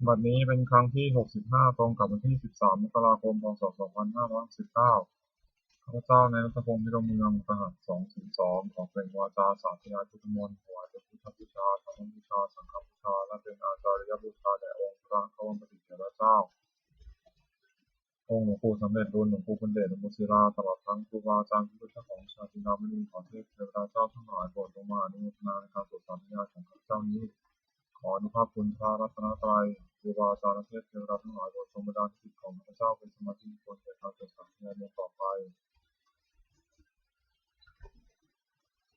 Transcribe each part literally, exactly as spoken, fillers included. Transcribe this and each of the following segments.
บัดนี้เป็นครั้งที่ หกสิบห้า ตรงกับวันที่ สิบสาม มกราคม พ.ศ. สองพันห้าร้อยหกสิบเก้า ข้าพเจ้านายณัฐพงษ์ พิรมเมือง รหัส สองศูนย์สอง ขอเปล่งวาจาสาธยายพุทธมนต์ ถวายเป็นพุทธบูชา ธรรมบูชา สังฆบูชา และเป็นอาจาริยบูชาแด่องค์พระควัมปติเถระเจ้า องค์หลวงปู่สำเร็จลุน หลวงปู่บุญเดช หลวงปู่ศิลา ตลอดทั้งครูบาอาจารย์ผู้เป็นเจ้าของวิชาจินดามณี ขอเทพเทวดาเจ้าทั้งหลายโปรดลงมาอนุโมทนาในการสวดสาธยายของข้าพเจ้านี้ ขออานุภาพคุณพระรัตนตรัย ครูบาอาจารย์และเทพเทวดาทั้งหลายโปรดทรงบันดาลจิตของข้าพเจ้าเป็นสมาธิมงคลแก่การสวดสาธยายมนต์ต่อไป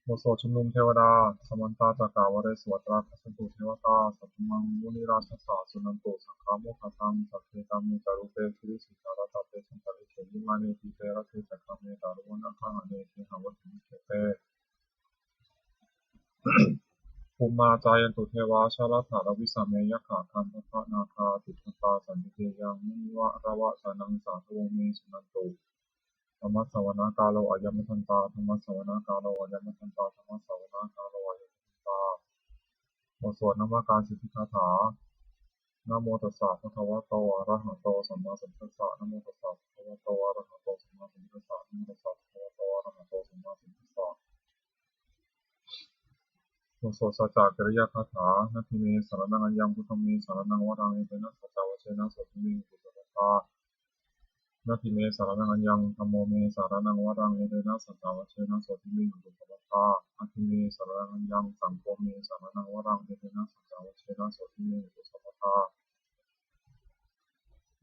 บทสวดชุมนุมเทวดา Samantā cakkavāḷesu atrāgacchantu devatā, saddhammaṃ munirājassa suṇantu saggamokkhadaṃ. Sagge kāme ca rūpe girisikharataṭe cantalikkhe vimāne, dīpe raṭṭhe ca gāme taruvanagahane gehavatthumhi khette, bhummā cāyantu devā jalathalavisame yakkhagandhabbanāgā, tiṭṭhantā santike yaṃ munivaravacanaṃ sādhavo me suṇantu. Dhammassavanakālo ayam bhadantā. Dhammassavanakālo ayam bhadantā. Dhammassavanakālo ayam bhadantā. บทสวดนมการสิทธิคาถา Namo tassa bhagavato arahato sammāsambuddhassa. Namo tassa bhagavato arahato sammāsambuddhassa. Namo tassa bhagavato arahato sammāsambuddhassa. บทสวดสัจจกิริยคาถา Natthi me saraṇaṃ aññaṃ, buddho me saraṇaṃ varaṃ, etena saccavajjena sotthi me hotu sabbadā. Natthi me saraṇaṃ aññaṃ, dhammo me saraṇaṃ varaṃ, etena saccavajjena sotthi me hotu sabbadā. Natthi me saraṇaṃ aññaṃ, saṅgho me saraṇaṃ varaṃ, etena saccavajjena sotthi me hotu sabbadā.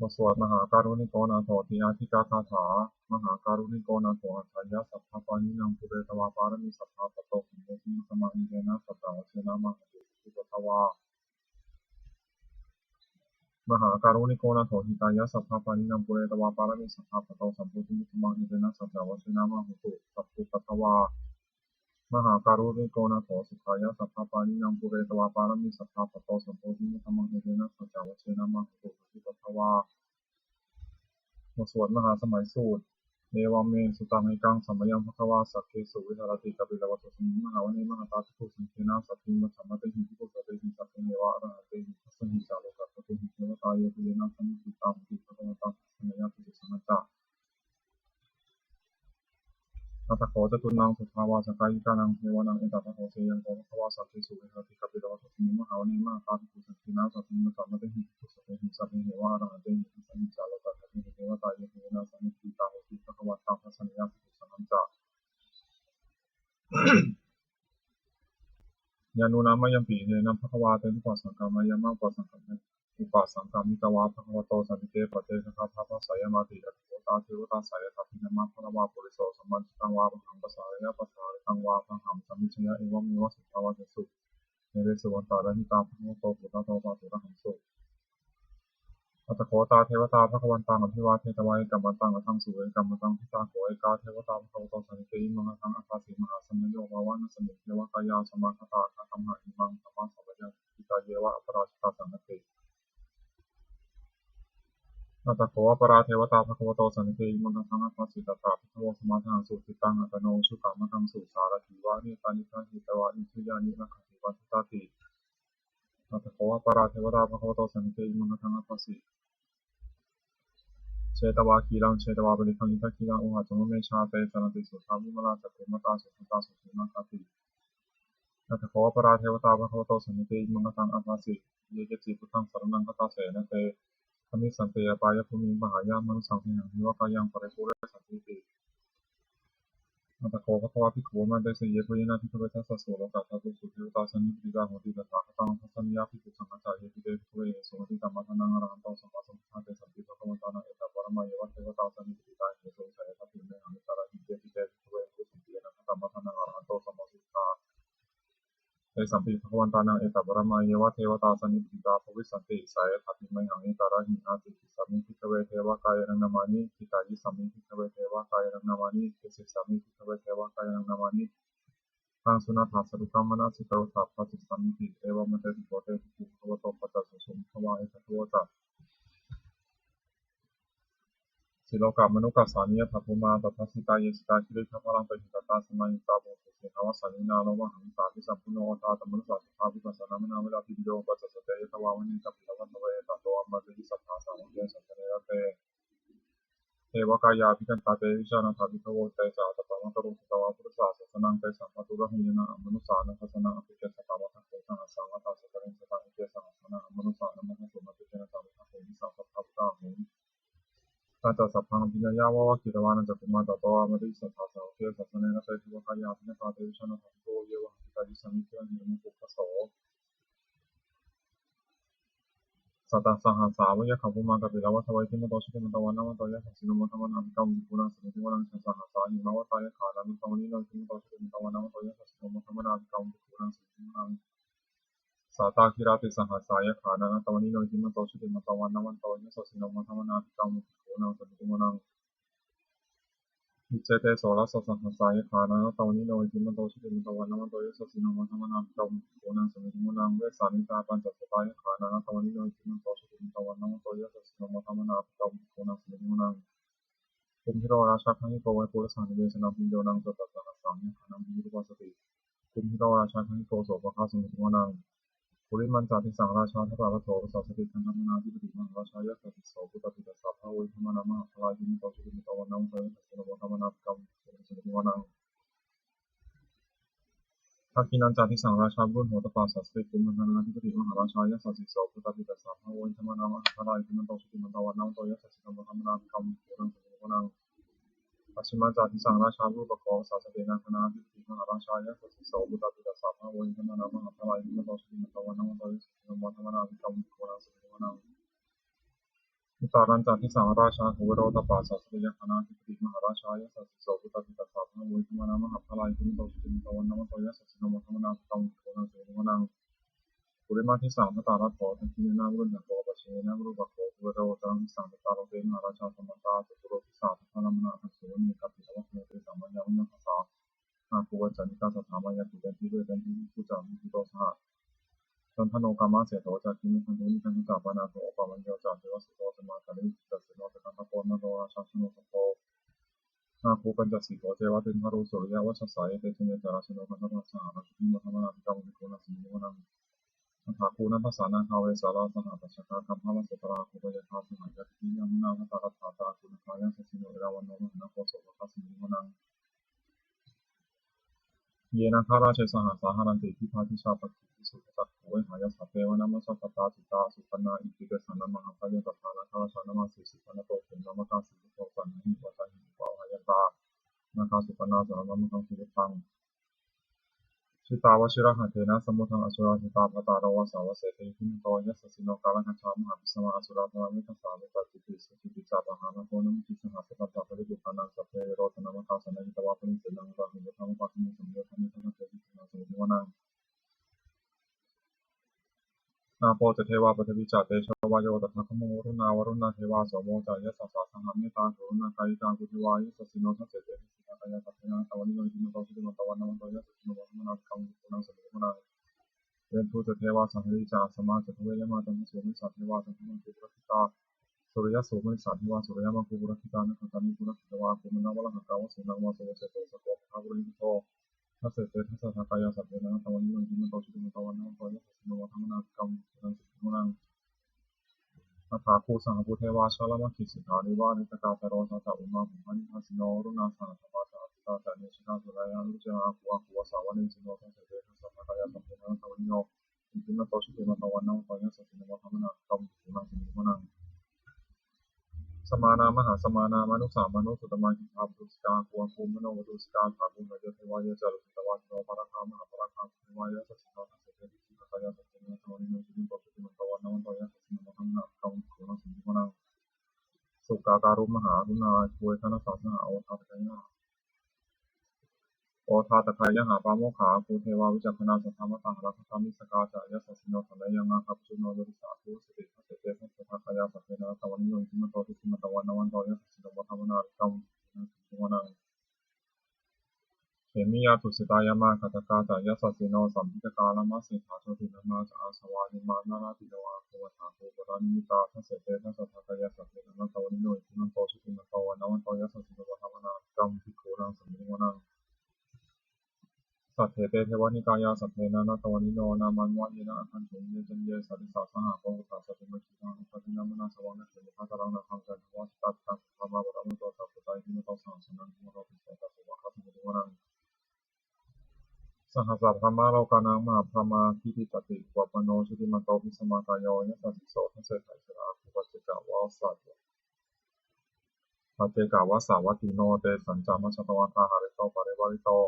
บทสวดมหาการุณิโกนาโถติอาทิกาคาถา Mahākāruṇiko nātho atthāya sabbapāṇinaṃ, pūretvā pāramī sabbā patto sambodhimuttamaṃ, etena saccavajjena mā hontu sabbupaddavā. Mahākāruṇiko nātho hitāya sabbapāṇinaṃ, pūretvā pāramī sabbā patto sambodhimuttamaṃ, etena saccavajjena mā hontu sabbupaddavā. Mahākāruṇiko nātho sukhāya sabbapāṇinaṃ, pūretvā pāramī sabbā patto sambodhimuttamaṃ, etena saccavajjena mā hontu sabbupaddavā. บทสวดมหาสมัยสูตร Evaṃ me sutaṃ. Ekaṃ samayaṃ bhagavā sakkesu viharati kapilavatthusmiṃ mahāvane mahatā bhikkhusaṅghena saddhiṃ pañcamattehi bhikkhusatehi sabbeheva arahantehi. Dasahi ca lokadhātūhi devatā yebhuyyena sannipatitā honti bhagavantaṃ dassanāya bhikkhusaṅghañca. Atha kho catunnaṃ suddhāvāsakāyikānaṃ devānaṃ etadahosi: Ayaṃ kho bhagavā sakkesu viharati kapilavatthusmiṃ mahāvane mahatā bhikkhusaṅghena saddhiṃ pañcamattehi bhikkhusatehi sabbeheva arahantehi. Dasahi ca lokadhātūhi devatā yebhuyyena sannipatitā honti bhagavantaṃ dassanāya bhikkhusaṅghañca. Yannūna mayampi hinena bhagavā tenupasaṅkameyyāma, upasaṅkam- upasaṅkamitvā bhagavato santike paccekagāthā bhāseyyāmāti. Atha kho tā devatā seyyathāpi nāma balavā puriso sammiñjitaṃ vā bāhaṃ pasāreyya, pasāritaṃ vā bāhaṃ sammiñjeyya, evameva suddhāvāsesu devesu antarahitā bhagavato purato pāturahaṃsu. Atha kho tā devatā bhagavantaṃ abhivādetvā ekamantaṃ aṭṭhaṃsu. Ekamantaṃ ṭhitā kho ekā devatā bhagavato santike imaṃ gāthaṃ abhāsi: Mahāsamayo pavanasmiṃ, devakāyā samāgatā, āgatamha imaṃ dhammasamayaṃ, dakkhitāyeva aparājitasaṅghanti. Atha kho aparā devatā bhagavato santike imaṃ gāthaṃ abhāsi: Tatra bhikkhavo samādahaṃsu, cittaṃ attano ujukamakaṃsu, sārathīva nettāni gahetvā, indriyāni rakkhanti paṇḍitāti. Atha kho aparā devatā bhagavato santike imaṃ gāthaṃ abhāsi: Chetvā khīlaṃ chetvā palighaṃ, indakhīlaṃ ūhaccamanejā, te caranti suddhā vimalā, cakkhumatā sudantā susunāgāti. Atha kho aparā devatā bhagavato santike imaṃ gāthaṃ abhāsi: Ye keci buddhaṃ saraṇaṃ gatāse, na te gamissanti apāyabhūmiṃ, pahāya mānusaṃ dehaṃ, devakāyaṃ paripūressantīti. Atha kho bhagavā bhikkhū āmantesi: Yebhuyyena bhikkhave dasasu lokadhātūsu devatā sannipatitā honti tathāgataṃ dassanāya bhikkhusaṅghañca. Yepi te bhikkhave ahesuṃ atītamaddhānaṃ arahanto sammāsambuddhā, tesampi bhagavantānaṃ etaparamāyeva devatā sannipatitā ahesuṃ, seyyathāpi mayhaṃ etarahi. Yepi te bhikkhave ahesumpi anāgatamaddhānaṃ arahanto sammāsambuddhā, tesampi bhagavantānaṃ etaparamāyeva devatā sannipatitā bhavissanti, seyyathāpi mayhaṃ etarahi. Ācikkhissāmi bhikkhave devakāyānaṃ nāmāni, kittayissāmi bhikkhave devakāyānaṃ nāmāni, desissāmi bhikkhave devakāyānaṃ nāmāni. Taṃ suṇātha sādhukaṃ manasikarotha bhāsissāmīti. Evaṃ bhanteti kho te bhikkhū bhagavato paccassosuṃ. Bhagavā etadavoca: Silokamanukassāmi, yattha bhummā tadassitā; ye sitā girigabbharaṃ, pahitattā samāhitā. Puthū sīhāva sallīnā, lomahaṃsābhisambhuno; odātamanasā suddhā, vippasannamanāvilā. Bhiyyo pañcasate ñatvā, vane kāpilavatthave; tato Ettāvatā ca bhikkhavo te vijānātha bhikkhavo te ca ātappamakaruṃ sutvā buddhassa sāsanaṃ. Tesampāturahu ñāṇaṃ amanussāna dassanaṃ appeke satamaddakkhuṃ sahassaṃ atha sattariṃ sataṃ eke sahassānaṃ amanussānamaddasuṃ appeke satamaddakkhuṃ disā sabbā phuṭā ahuṃ. Tañca sabbaṃ abhiññāya vavakkhitvāna cakkhumā tato āmantayi satthā sāvake sāsane rate. Devakāyā abhikkantā te vijānātha bhikkhavo ye vohaṃ kittayissāmi girāhi anupubbaso. Sattasahassā va yakkhā bhummā kāpilavatthavā iddhimanto jutimanto vaṇṇavanto yasassino modamānā abhikkāmuṃ bhikkhūnaṃ samitiṃ vanaṃ. Chasahassā hemavatā yakkhā nānattavaṇṇino iddhimanto jutimanto vaṇṇavanto yasassino modamānā abhikkāmuṃ bhikkhūnaṃ samitiṃ vanaṃ. Sātāgirā tisahassā yakkhā nānattavaṇṇino iddhimanto jutimanto vaṇṇavanto yasassino modamānā abhikkāmuṃ bhikkhūnaṃ samitiṃ vanaṃ. Iccete soḷasasahassā yakkhā nānattavaṇṇino iddhimanto jutimanto vaṇṇavanto yasassino modamānā abhikkāmuṃ bhikkhūnaṃ samitiṃ vanaṃ. Vessāmittā pañcasatā yakkhā nānattavaṇṇino iddhimanto jutimanto vaṇṇavanto yasassino modamānā abhikkāmuṃ bhikkhūnaṃ samitiṃ vanaṃ. Kumbhīro rājagahiko vepullassa nivesanaṃ bhiyyo naṃ satasahassaṃ yakkhānaṃ payirupāsati. Kumbhīro rājagahiko sopāga samitiṃ vanaṃ. Purimañca disaṃ rājā dhataraṭṭho pasāsati gandhabbānaṃ ādhipati mahārājā yasassi so. Puttāpi tassa bahavo indanāmā mahabbalā iddhimanto jutimanto vaṇṇavanto yasassino modamānā abhikkāmuṃ bhikkhūnaṃ samitiṃ vanaṃ. Dakkhiṇañca disaṃ rājā virūḷho tappasāsati kumbhaṇḍānaṃ ādhipati mahārājā yasassi so. Puttāpi tassa bahavo indanāmā mahabbalā iddhimanto jutimanto vaṇṇavanto yasassino modamānā abhikkāmuṃ bhikkhūnaṃ samitiṃ vanaṃ. Pacchimañca disaṃ rājā virūpakkho pasāsati nāgānaṃ ādhipati mahārājā yasassi so. Puttāpi tassa bahavo indanāmā mahabbalā iddhimanto jutimanto vaṇṇavanto yasassino modamānā abhikkāmuṃ bhikkhūnaṃ samitiṃ vanaṃ. Uttarañca disaṃ rājā kuvero tappasāsati yakkhānaṃ ādhipati mahārājā yasassi so. Puttāpi tassa bahavo indanāmā mahabbalā iddhimanto jutimanto vaṇṇavanto yasassino modamānā abhikkāmuṃ bhikkhūnaṃ samitiṃ vanaṃ. Purimaṃ disaṃ dhataraṭṭho dakkhiṇena virūḷhako pacchimena virūpakkho kuvero uttaraṃ disaṃ. Cattāro te mahārājā samantā caturo disā daddallamānā aṭṭhaṃsu vane kāpilavatthave. Tesaṃ māyāvino dāsā āgū vañcanikā saṭhā māyā kuṭeṇḍu veṭeṇḍu viṭū ca viṭuṭo saha. Candano kāmaseṭṭho ca kinnughaṇḍu nighaṇḍu ca panādo opamañño ca devasūto ca mātali. Cittaseno ca gandhabbo naḷo rājā janosabho āgū pañcasikho ceva timbarū suriyavacchasā. Ete caññe ca rājāno gandhabbā saha rājubhi modamānā abhikkāmuṃ bhikkhūnaṃ samitiṃ vanaṃ. Athāgū nandasā nāgā vesālā sahatacchakā kambalassatarā āgū pāyāgā saha ñātibhi. Yāmunā dhataraṭṭhā ca āgū nāgā yasassino erāvaṇo mahānāgo sopāga samitiṃ vanaṃ. Ye nāgarāje sahasā haranti dibbā dijā pakkhī visuddhacakkhū vehāyasā te vanamajjhapattā citrā supaṇṇā iti tesa nāmaṃ. Abhayantadā nāgarājānamāsi supaṇṇato khemamakāsi buddho. Taṇhahi vācāhi upavhayantā nāgā supaṇṇā saraṇamakaṃsu buddhaṃ. Jitā vajirahatthena samuddaṃ asurā sitā bhātaro vāsavassete iddhimanto yasassino. Kālakañjā mahābhismā asurā dānaveghasā vepacitti sucitti ca pahārādo namucī saha. Satañca baliputtānaṃ sabbe verocanāmakā sannayhitvā baliṃ senaṃ rāhubhaddamupāgamuṃ. Samayodāni bhaddante bhikkhūnaṃ samitiṃ vanaṃ. Āpo ca devā paṭhavī ca tejo vāyo tadāgamuṃ varuṇā vāruṇā devā somo ca yasasā saha. Mettākaruṇākāyikā āgū devā yasassino dasete dasadhā kāyā sabbe nānattavaṇṇino iddhimanto jutimanto vaṇṇavanto yasassino modamānā abhikkāmuṃ bhikkhūnaṃ samitiṃ vanaṃ. Veṇḍū ca devā sahalī ca asamā ca davillamā candassūpanisā devā candamāgū purakkhitā suriyassūpanisā devā suriyamāgū purakkhitā nakkhattāni purakkhitvā āgū mandavalāhakā vasūnaṃ vāsavo seṭṭho sakkopāga purindado. Dasete dasadhā kāyā sabbe nānattavaṇṇino iddhimanto jutimanto vaṇṇavanto yasassino modamānā abhikkāmuṃ bhikkhūnaṃ samitiṃ vanaṃ. Athāgū sahabhū devā jalamaggisikhāriva ariṭṭhakā ca rojā ca umāpupphanibhāsino varuṇā sahadhammā ca accutā ca anejakā sūleyyarucirā āgū āgū vāsavanesino. Dasete dasadhā kāyā sabbe nānattavaṇṇino iddhimanto jutimanto vaṇṇavanto yasassino modamānā abhikkāmuṃ bhikkhūnaṃ samitiṃ vanaṃ. Samānā mahāsamānā mānusā mānusuttamā khiḍḍāpadūsikā āgū āgū manopadūsikā. Athāgū harayo devā ye ca lohitavāsino pāragā mahāpāragā āgū devā yasassino. Dasete dasadhā kāyā sabbe nānattavaṇṇino iddhimanto jutimanto vaṇṇavanto yasassino modamānā abhikkāmuṃ bhikkhūnaṃ samitiṃ vanaṃ. Sukkā karumhā aruṇā āgū veghanasā saha odātagayhā odātagayhā. Pāmokkhā āgū devā vicakkhaṇā sadāmattā hāragajā missakā ca yasassino. Thanayaṃ nāgā bhisūno yo disā ādhirojjati. Dasete dasadhā kāyā sabbe nānattavaṇṇino iddhimanto jutimanto vaṇṇavanto yasassino modamānā abhikkāmuṃ bhikkhūnaṃ samitiṃ vanaṃ. Khemiyā tusitā yāmā kaṭṭhakā ca yasassino lambitakā lāmaseṭṭhā jotināmā ca āsavā nimmānaratino āgū athāgū paranimmitā. Dasete dasadhā kāyā sabbe nānattavaṇṇino iddhimanto jutimanto vaṇṇavanto yasassino modamānā abhikkāmuṃ bhikkhūnaṃ samitiṃ vanaṃ. Saṭṭhete devanikāyā saṭṭhe nānattavaṇṇino, nāmanvayena āgañchuṃ ye caññe sadisā saha. Pavutthajātimakkhīlaṃ oghatiṇṇamanāsavaṃ, dakkhemoghataraṃ nāgaṃ candaṃva sutātitaṃ. Saddhammaparamito ca puttā iddhimato saha, sanaṅkumāro tisso ca sopāga samitiṃ vanaṃ. Sahassabrahmalokānaṃ mahābrahmābhitiṭṭhati, upapanno jutimanto bhismākāyo yasassiso. Dasettha issarā āgū paccekavassa- paccekavasavattino, tesañca majjhato āgā hārito parivārito.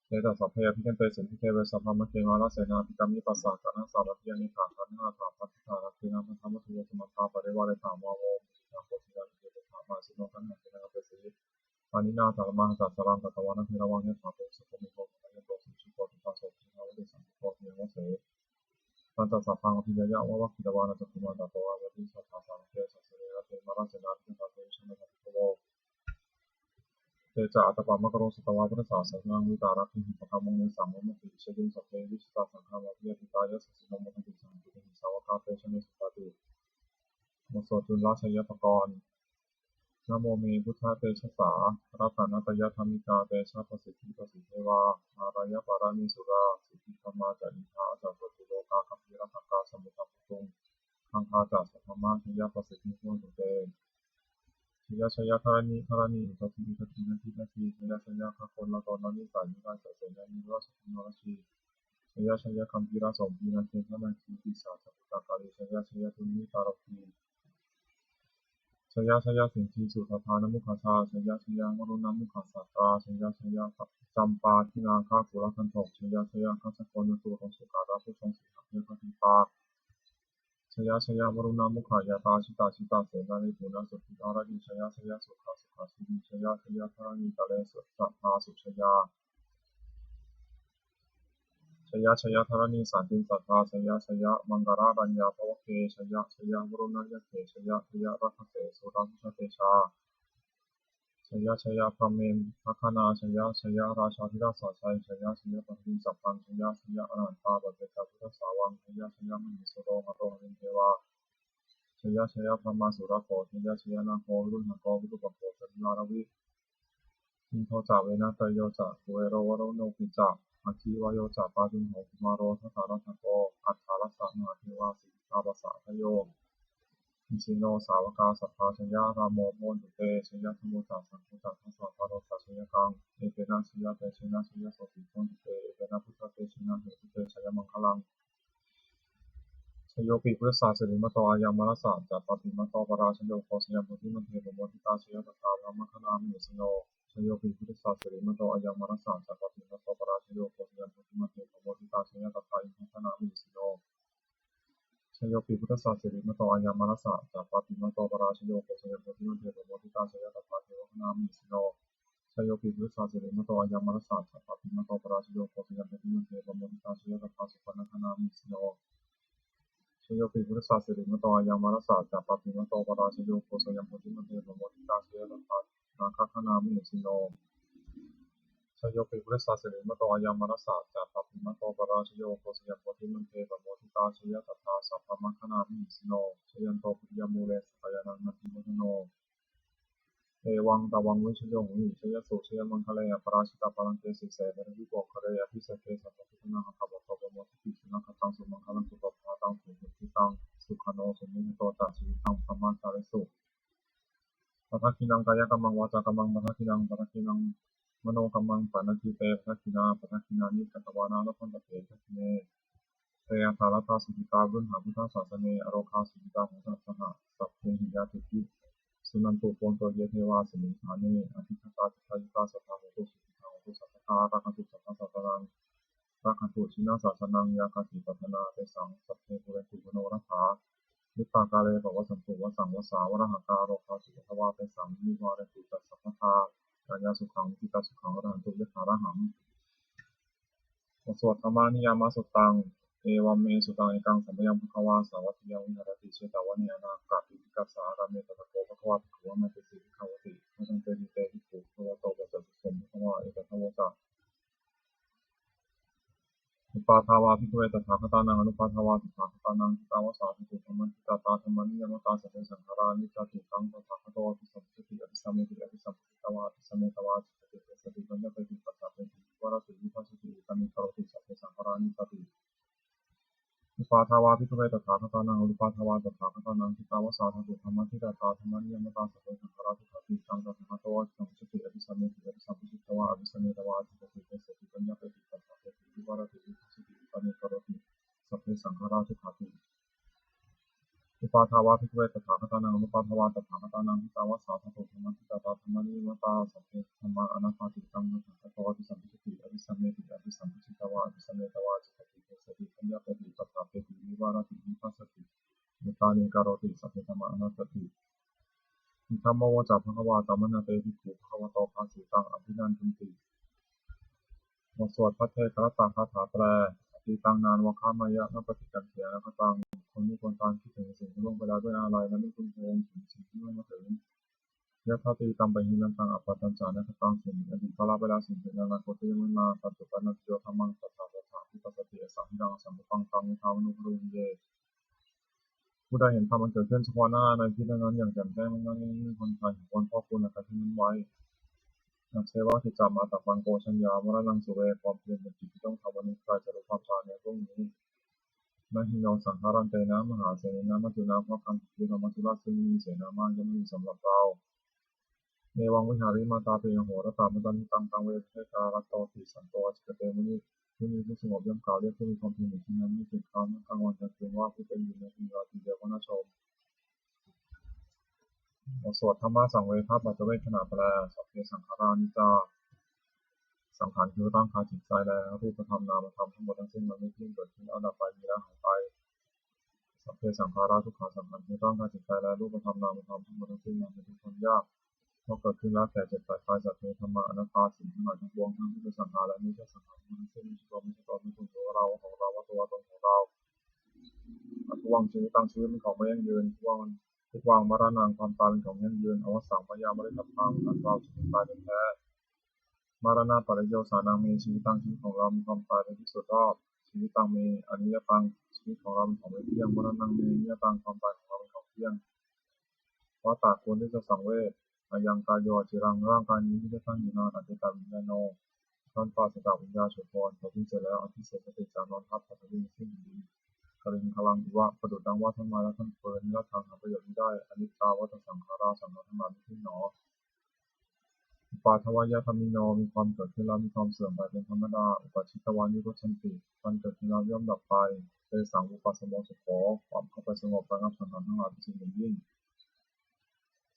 Te ca sabbe abhikkante santike vessabhammake, mārasenā abhikkāmi passa kaṇhassa pattidāni. Taṇhaṅkhānattha pattidānaggathena, bandhamatthu samantā parivāretha. Mā vo muñcittha koci kañci, pahīnā mahesino kaṇhasenaṃ. Pāṇinā talamāhacca saraṃ katvāna bheravaṃ, yathā pāvussako megho thanayanto savijjuko. Tadā so paccudāvatti santiko sametvase. Tañca sabbaṃ abhiññāya vavakkhitvāna cakkhumā, tato āmantayi satthā sāvake sāsane rate. Mārasenā abhikkantā te vijānātha bhikkhavo, te ca ātappamakaruṃ sutvā buddhassa sāsanaṃ. Vītarāgehi pakkāmuṃ nesaṃ vimamati, jaññuṃ sabbe vijitasaṅgāmā. Bhayātītā yasassino modanti, saha cupaddavā sāvakā te janesutāti. บทสวดจุลชัยปกรณ์ Namo me buddhatejasā, ratanattayadhammikā, tejapasiddhi pasīdevā, hāreyya pāramī sabbā, siddhikamā ca ittha ca. Hotu lokā gambhīrakkhakā, samuddaṃ bhikkhūnaṃ gaṇhā ca. Saddhammajayapasidhi hotu te. Jaya jaya dharaṇi dharaṇī, udadhi udadhī, nadi nadī, jaya jaya gaganalatanalanisai, nirayasasena nirayasubhena rajī, jaya jaya gambhīrasombhī, nāgendanāgī, pisāca bhūtakālī, jaya jaya dunnimittarogī, jaya jaya siṅgī sudaṭṭhānamukhajā, jaya jaya varuṇṇamukhasātrā, jaya jaya campādināgakulagandhak, jaya jaya gajjagannaturaṅga sukarabhujaṅga sīhabyagghadīpā, jaya jaya varuṇṇamukhayātrā, jita jita senārī puna suddhi bharanī, jaya jaya sukhā sukhā jīvī, jaya jaya dharaṇītale sadā sujayā, jaya jaya dharaṇī santin sadā, jaya jaya maṅkararājapakkhe, jaya jaya varuṇṇayakkhe, jaya jaya rakkhase surabhujatejā, jaya jaya brahmendagaṇā, jaya jaya rājādhirājasājjai, jaya jaya paṭhaviṃ sabbaṃ, jaya jaya arahantā paccekabuddhasāvaṃ, jaya jaya mahesuro haro harindevā, jaya jaya brahmā surakkho, jaya jaya nāgo viruḷhako virūpakkho ca divā ravi, indo ca venateyyo ca, kuvero varuṇopi ca, aggi vāyo ca pājuṇho, kumāro dhataraṭṭhako, aṭṭhārasa mahādevā siddhitāpasa-ādayo, isino sāvakā sabbā jayarāmo bhavantu te. Jaya dhammo ca saṅgho ca dasapālo ca jayakaṃ, etena jayatejena jayasotthī bhavantu te. Etena buddhatejena hotu te jayamaṅgalaṃ. Jayopi buddhassa sirīmato ayaṃ, mārassa ca pāpimato parājayo, ghosayuṃ bodhimaṇḍe pamoditā, jaya tadā brahmagaṇā mahesino. Jayopi buddhassa sirīmato ayaṃ, mārassa ca pāpimato parājayo, ghosayuṃ bodhimaṇḍe pamoditā, jaya tadā indagaṇā mahesino. Jayopi buddhassa sirīmato ayaṃ, mārassa ca pāpimato parājayo, ghosayuṃ bodhimaṇḍe pamoditā, jaya tadā devagaṇā mahesino. Jayopi buddhassa sirīmato ayaṃ, mārassa ca pāpimato parājayo, ghosayuṃ bodhimaṇḍe pamoditā, jaya tadā supaṇṇagaṇā mahesino. Jayopi buddhassa sirīmato ayaṃ, mārassa ca pāpimato parājayo, ghosayuṃ bodhimaṇḍe pamoditā, jaya tadā nāgagaṇā mahesino. Jayopi buddhassa sirīmato ayaṃ, mārassa ca pāpimato parājayo, ghosayuṃ bodhimaṇḍe pamoditā, jaya tadā sabrahmagaṇā mahesino. Jayanto bodhiyā mūle sakyānaṃ nandivaḍḍhano, evaṃ tvaṃ vijayo hohi jayassu jayamaṅgale. Aparājitapallaṅke sīse paṭhavipokkhare, abhiseke sabbabuddhānaṃ aggappatto pamodati. Sunakkhattaṃ sumaṅgalaṃ supabhātaṃ suhuṭṭhitaṃ, sukhaṇo sumuhutto ca suyiṭṭhaṃ brahmacārisu. Padakkhiṇaṃ kāyakammaṃ vācākammaṃ padakkhiṇaṃ, padakkhiṇaṃ manokammaṃ paṇidhī te padakkhiṇā. Padakkhiṇāni katvāna labhantatthe padakkhiṇe. Te atthaladdhā sukhitā viruḷhā buddhasāsane, arogā sukhitā hotha saha sabbehi ñātibhi. Suṇantu bhonto ye devā asmiṃ ṭhāne adhigatā, ṭhitā yurvā sadā hontu sukhitā hontu sabbadā. Rakkhantu sabbasattānaṃ rakkhantu jinasāsanaṃ, yā kāci patthanā tesaṃ sabbe pūrentu manorathā. Yuttakāle pavassantu vassaṃ vassā valāhakā, arogā supaddavā tesaṃ nivārentu ca sabbadā. Kāyasukhaṃ cittisukhaṃ arahantu yathārahaṃ. Bot สวด Dhammaniyāmasuttaṃ. Evaṃ me sutaṃ. Ekaṃ samayaṃ bhagavā sāvatthiyaṃ viharati jetavane anāthapiṇḍikassa ārāme. Tatra kho bhagavā bhikkhū āmantesi bhikkhavoti. Bhadanteti te bhikkhū bhagavato paccassosuṃ. Bhagavā etadavoca. Uppādā vā bhikkhave tathāgatānaṃ anuppādā vā tathāgatānaṃ, ṭhitāva sā dhātu dhammaṭṭhitatā dhammaniyāmatā: sabbe saṅkhārā aniccāti. Taṃ tathāgato abhisambujjhati abhisameti, abhisambujjhitvā abhisametvā ācikkhati deseti paññapeti paccappeti. viharatī vipassati, uttānīkaroti, sabbe saṅkhārā aniccāti. Uppādā vā bhikkhave tathāgatānaṃ anuppādā vā tathāgatānaṃ, ṭhitāva sā dhātu dhammaṭṭhitatā dhammaniyāmatā, sabbe saṅkhārā dukkhāti. Taṃ tathāgato abhisambujjhati abhisameti, abhisambujjhitvā abhisametvā ācikkhati deseti paññapeti paṭṭhapeti vivarati vibhajati uttānīkaroti, sabbe saṅkhārā dukkhāti. Uppādā vā bhikkhave tathāgatānaṃ anuppādā vā tathāgatānaṃ, ṭhitāva sā dhātu dhammaṭṭhitatā dhammaniyāmatā, sabbe dhammā anattāti. Taṃ tathāgato abhisambujjhati abhisameti, abhisambujjhitvā abhisametvā ācikkhati deseti paññapeti paṭṭhapeti vivarati vibhajati uttānīkaroti, sabbe dhammā anattāti. Idamavoca bhagavā. Samaṇā te bhikkhū bhagavato bhāsitaṃ abhinandunti. บทสวดภัทเทกรัตตคาถาแปล Atītaṃ nānvāgameyya, nappaṭikaṅkhe anāgataṃ. คนไม่ควรตามคิดถึงสิ่งที่ล่วงไปแล้วด้วยอาลัย และไม่พึงพะวงถึงสิ่งที่ยังไม่มาถึง Yadatītampahīnantaṃ, appattañca anāgataṃ. สิ่งอดีตก็ละไปแล้ว สิ่งเป็นอนาคตก็ยังไม่มา Paccuppannañca yo dhammaṃ, tattha tattha vipassati, asaṃhiraṃ asaṅkuppaṃ, taṃ viddhā manubrūhaye. ผู้ใดเห็นธรรมอันเกิดขึ้นเฉพาะหน้าในที่นั้นๆอย่างแจ่มแจ้ง ไม่ง่อนแง่น ไม่คลอนแคลน ควรพอกพูนอาการเช่นนั้นไว้ Ajjeva kiccamātappaṃ, ko jaññā maraṇaṃ suve. ความเพียรเป็นกิจที่ต้องทำวันหนึ่ง ใครจะรู้ความตายในพรุ่งนี้ Na hi no saṅgarantena, mahāsenena maccunā. เพราะการขัดเกณฑ์ของมัจจุราชซึ่งมีเสนามาก ย่อมไม่มีสำหรับเรา Evaṃ vihārimātāpi, ahorattamatanditaṃ. Taṃ ve bhaddekarattoti, santo ācikkhate muni. มุนีผู้สงบย่อมกล่าวเรียกผู้มีความเพียรอยู่เช่นนั้น ไม่เกียจคร้านทั้งกลางวันกลางคืน ว่าผู้เป็นอยู่ในเพียงราตรีเดียวก็น่าชม บทสวดธรรมสังเวคปัจจเวกขณาแปล Sabbe saṅkhārā aniccā. สังขารคือร่างกายจิตใจและรูปธรรมนามธรรมทั้งหมดทั้งสิ้น มันไม่เที่ยง เกิดขึ้นแล้วดับไป มีแล้วหายไป Sabbe saṅkhārā dukkhā. สังขารคือร่างกายจิตใจและรูปธรรมนามธรรมทั้งหมดทั้งสิ้น มันเป็นทุกข์ทนยาก เพราะเกิดขึ้นแล้วแก่เจ็บตายไป Sabbe dhammā anattā. สิ่งทั้งหลายทั้งปวง ทั้งที่เป็นสังขารและไม่ใช่สังขารทั้งหมดทั้งสิ้น ไม่ใช่ตัว ไม่ใช่ตน ไม่ควรถือว่าเรา ว่าของเรา ว่าตัวตนของเรา Addhuvaṃ jīvitaṃ. ชีวิตเป็นของไม่ยั่งยืน Addhuvaṃ, addhuvaṃ maraṇaṃ. ความตายเป็นของยั่งยืน Avassaṃ mayā maritabbaṃ. อันเราจะต้องตายเป็นแท้ Maraṇapariyosānaṃ me jīvitaṃ. ชีวิตของเรามีความตายเป็นที่สุดรอบ Jīvitaṃ me aniyataṃ. ชีวิตของเราเป็นของไม่เที่ยง Maraṇaṃ me aniyataṃ. ความตายของเราเป็นของเที่ยง Vata. ควรที่จะสังเวช Ayaṃ kāyo aciraṃ. ร่างกายนี้มิได้ตั้งอยู่นาน Atītavijjāno. ครั้นปราศจากวิญญาณสังขาร เขาทิ้งเสียแล้ว Adhisessati. จะนอนทับ paṭhaviṃ. ซึ่งแผ่นดิน Kaliṅgaraṃ iva. ประดุจดังว่าท่อนไม้และท่อนฟืน Niratthaṃ. หาประโยชน์มิได้ Anittā vata saṅkhārā. สังขารทั้งหลายไม่เที่ยงหนอ Uppādavayadhammino. มีความเกิดขึ้นแล้วมีความเสื่อมไปเป็นธรรมดา Uppajjitvā nirujjhanti. มันเกิดขึ้นแล้วย่อมดับไป Tesaṃ vūpasamo sukho. ความเข้าไปสงบระงับสังขารทั้งหลายเป็นสุขอย่างยิ่ง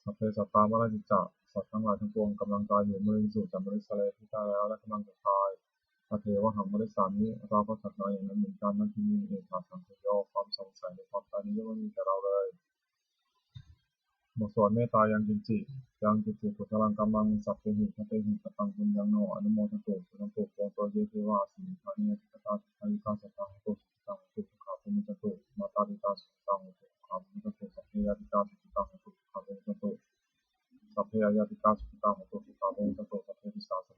Sabbe sattā maranti ca. สัตว์ทั้งหลายทั้งปวงกำลังตายอยู่ Mariṃsu ca marissare. ที่ตายแล้วและกำลังจะตาย Tathevāhaṃ marissāmi. เราก็สัตว์หนออย่างนั้นเหมือนกัน Natthi me ettha saṃsayo. ความสงสัยในความตายนี้ย่อมไม่มีแก่เราเลย บทสวดเมตตา Yaṅkiñci. Yaṅkiñci kusalaṃ kammaṃ sabbehi katehi kataṃ puññaṃ no anumodantu, suṇantu bhonto ye devā asmiṃ ṭhāne adhigatā, dīghāyukā sadā hontu, sukhitā hontu, dukkhā pamuñcantu. Mātāpitā sukhitā hontu, dukkhā pamuñcantu. Sabbe ñātikā sukhitā hontu, dukkhā pamuñcantu. Sabbe aññātikā sukhitā hontu, dukkhā pamuñcantu. Sabbe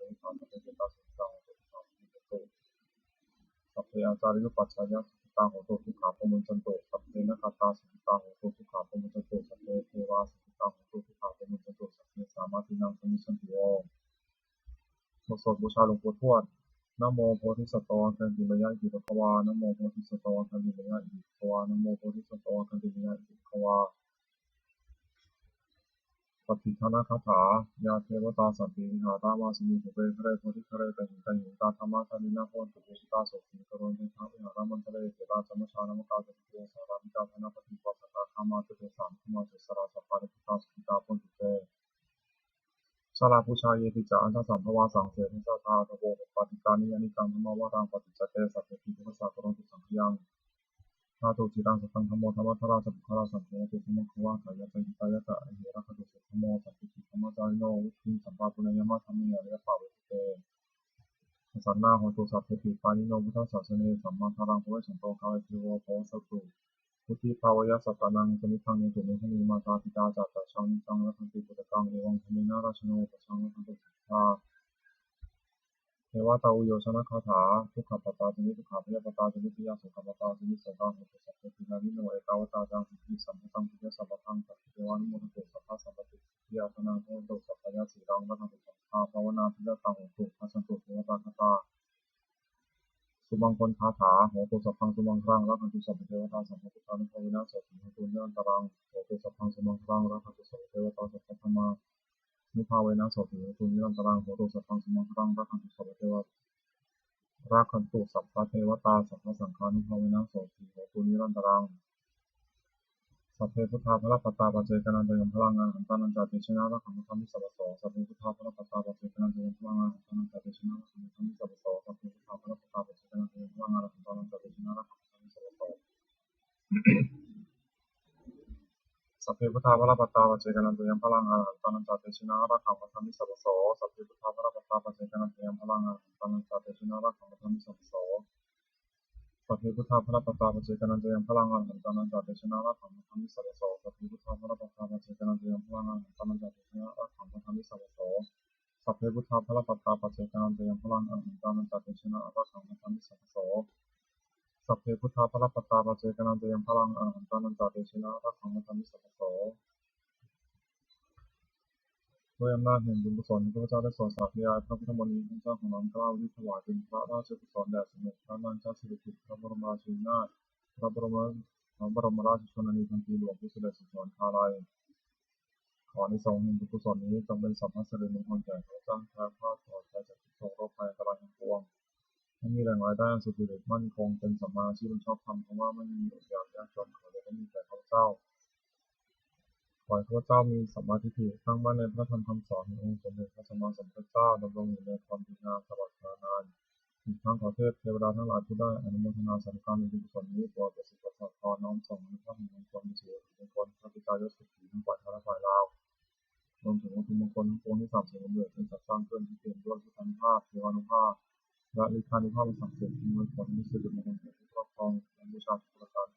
mittā saha samittā, sabbe petā sukhitā hontu, dukkhā pamuñcantu. Sabbe ācariyupajjhāyā sukhitā hontu, dukkhā pamuñcantu. Sabbe nakkhattā sukhitā hontu, dukkhā pamuñcantu. Sabbe devā sukhitā hontu, dukkhā pamuñcantu. Sabbe sampattīnaṃ samijjhantu. บทสวดบูชาหลวงปู่ทวด Namo bodhisatto āgantimāya iti bhagavā. Namo bodhisatto āgantimāya iti bhagavā. Namo bodhisatto āgantimāya iti bhagavā. Pattidānagāthā. Yā devatā santi vihāravāsinī, thūpe ghare bodhighare tahiṃ tahiṃ, tā dhammadānena bhavantu pūjitā, sotthiṃ karontedha vihāramaṇḍale. Therā ca majjhā navakā ca bhikkhavo, sārāmikā dānapatī upāsakā, gāmā ca desā nigamā ca issarā, sappāṇikattā sukhitā bhavantu te. Jalābujā yepi ca aṇḍasambhavā, saṃsedajātā athavopapātikā, niyyānikaṃ dhammavaraṃ paṭicca te, sabbepi dukkhassa karontu saṅkhayaṃ. Ṭhātu ciraṃ sataṃ dhammo, dhammaddharā ca puggalā, saṅgho hotu samaggo va, hitāya ca hitāya ca. Amhe rakkhatu saddhammo, sabbeppi dhammacārino, vuḍḍhiṃ sampāpuṇeyyāma, dhamme ariyappavedite. Pasannā hontu sabbepi pāṇino buddhasāsane, sammā dhāraṃ pavecchanto kāle devo pavassatu. Vuḍḍhibhāvāya sattānaṃ samiddhaṃ netu medaniṃ, mātā pitā ca atrajaṃ niccaṃ rakkhanti puttakaṃ, evaṃ dhammena rājāno pajaṃ rakkhantu sabbadā. Devatāuyyojanagāthā. Dukkhappattā ca niddukkhā, bhayappattā ca nibbhayā, sokappattā ca nissokā, hontu sabbepi pāṇino. Ettāvatā ca amhehi sambhataṃ puññasampadaṃ, sabbe devānumodantu sabbasampattisiddhiyā. Dānaṃ dadantu saddhāya, sīlaṃ rakkhantu sabbadā, bhāvanābhiratā hontu, gacchantu devatāgatā. Sumaṅgalagāthā. Hotu sabbaṃ sumaṅgalaṃ, rakkhantu sabbadevatā, sabbabuddhānubhāvena sotthī hontu nirantaraṃ. Hotu sabbaṃ sumaṅgalaṃ, rakkhantu sabbadevatā, sabbadhammānubhāvena sotthī hontu nirantaraṃ. Hotu sabbaṃ sumaṅgalaṃ, rakkhantu sabbadeva rakkhantu sabbadevatā, sabbasaṅghānubhāvena sotthī hontu nirantaraṃ. Sabbe buddhā balappattā, paccekānañca yaṃ balaṃ, arahantānañca tejena, rakkhaṃ bandhāmi sabbaso. Sabbe buddhā balappattā, paccekānañca yaṃ balaṃ, arahantānañca tejena, rakkhaṃ bandhāmi sabbaso. Sabbe buddhā balappattā, paccekānañca yaṃ balaṃ, arahantānañca tejena, rakkhaṃ bandhāmi sabbaso. Sabbe buddhā balappattā, paccekānañca yaṃ balaṃ, arahantānañca tejena, rakkhaṃ bandhāmi sabbaso. Sabbe buddhā balappattā, paccekānañca yaṃ balaṃ, arahantānañca tejena, rakkhaṃ bandhāmi sabbaso. Sabbe buddhā balappattā, paccekānañca yaṃ balaṃ, arahantānañca tejena, rakkhaṃ bandhāmi sabbaso. Sabbe buddhā balappattā, paccekānañca yaṃ balaṃ, arahantānañca tejena, rakkhaṃ bandhāmi sabbaso. Sabbe buddhā balappattā, paccekānañca yaṃ balaṃ, arahantānañca tejena, rakkhaṃ bandhāmi sabbaso. Sabbe buddhā balappattā, paccekānañca yaṃ balaṃ, arahantānañca tejena, rakkhaṃ bandhāmi sabbaso. ด้วยอำนาจแห่งบุญกุศลที่ข้าพเจ้าได้สวดสาธยายพระพุทธมนต์นี้ ข้าพเจ้าขอน้อมเกล้าอุทิศถวายเป็นพระราชกุศลแด่สมเด็จพระนางเจ้าสิริกิติ์ พระบรมราชินีนาถ พระบรม พระบรมราชชนนีพันปีหลวง ผู้เสด็จสู่สวรรคาลัย ขออานิสงส์แห่งบุญกุศลนี้จงเป็นสัพพะสิริมงคลแก่ข้าพเจ้า แคล้วคลาดปลอดภัยจากทุกข์โศกโรคภัยอันตรายทั้งปวง ให้มีแหล่งรายได้อันสุจริตมั่นคง เป็นสัมมาอาชีพอันชอบธรรม คำว่าไม่มีอดอยากยากจน ขออย่าได้มีแก่ข้าพเจ้า ขอให้ข้าพเจ้ามีสัมมาทิฏฐิ ตั้งมั่นในพระธรรมคำสอนแห่งองค์สมเด็จพระสัมมาสัมพุทธเจ้า ดำรงอยู่ในความดีงามตลอดกาลนาน อีกทั้งขอเทพเทวดาทั้งหลายผู้ได้อนุโมทนาสาธุการในบุญกุศลนี้ โปรดประสิทธิ์ประสาทพร น้อมส่งอานุภาพแห่งมงคลไปสู่วัตถุมงคล พระปิดตายอดเศรษฐี ทั้งฝ่ายไทยและฝ่ายลาว รวมถึงวัตถุมงคลทั้งปวงที่สามสมบูรณ์ เป็นสัตว์สร้างขึ้น ที่เปี่ยมด้วยพุทธานุภาพ เทวานุภาพ และฤทธานุภาพอันศักดิ์สิทธิ์ ที่มีผลมีสิริมงคลแก่ผู้ครอบครองและบูชาทุกประการ